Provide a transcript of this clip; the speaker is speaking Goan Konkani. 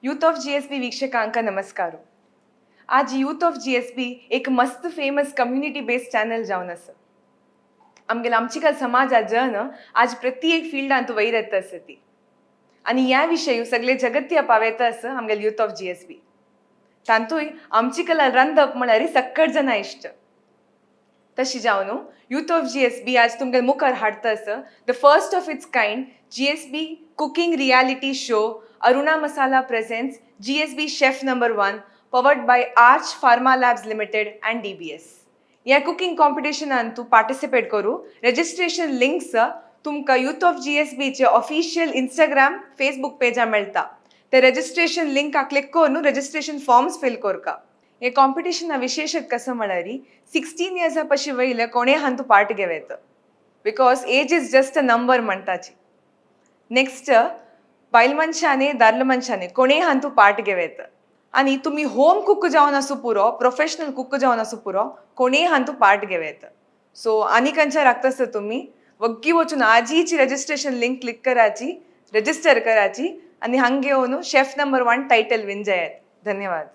यूथ ऑफ जीएसबी वीक्षकांक नमस्कार. आज यूथ ऑफ जीएसबी एक मस्त फेमस कम्युनिटी बेस्ड चॅनल जावन आसा. आमगेले आमचिकल समाजा जन आज प्रति एक फिल्डांत वयर येता आसा ती आनी ह्या विशय सगळे जगत्य पावयता आसा आमगेले यूथ ऑफ जीएसबी. तांतूय आमची कला रांदप म्हळ्यार सक्कट जाणां इश्ट. तशी जावन यूथ ऑफ जीएसबी आज तुमगे मुखार हाडटा आसा the first of its kind GSB cooking reality show, Aruna Masala presents GSB chef number 1, powered by Arch Pharma Labs Limited and DBS. ह्या कुकिंग कॉम्पिटिशनान तूं पार्टिसिपेट करूं रेजिस्ट्रेशन लिंक्स तुमकां यूथ ऑफ जीएसबीचे ऑफिशियल इंस्टाग्राम, फेसबूक पेजार मेळटा. ते रेजिस्ट्रेशन लिंका क्लिक करून रेजिस्ट्रेशन फॉर्म्स फिल करका. हे कॉम्पिटिशना विशेषत कसं म्हळ्यार 16 इयर्सा पशी वयले कोणेय हांतू पार्ट घेवं, because age is just a number म्हणटाची. Next, बायल मनशांनी, दादलो मनशांनी कोणेय हांतू पार्ट घेवं आनी तुमी होम कुक जावन आसूं पुरो, प्रोफेशनल कुक जावन आसूं पुरो, कोणेय हांतू पार्ट घेवं. सो आनी खंयच्या राखता आसता तुमी, वग्गी वचून आजीची रेजिस्ट्रेशन लिंक क्लिक कराची, रजिस्टर कराची आनी हांग घेवन शेफ नंबर 1 टायटल विन जायात. धन्यवाद.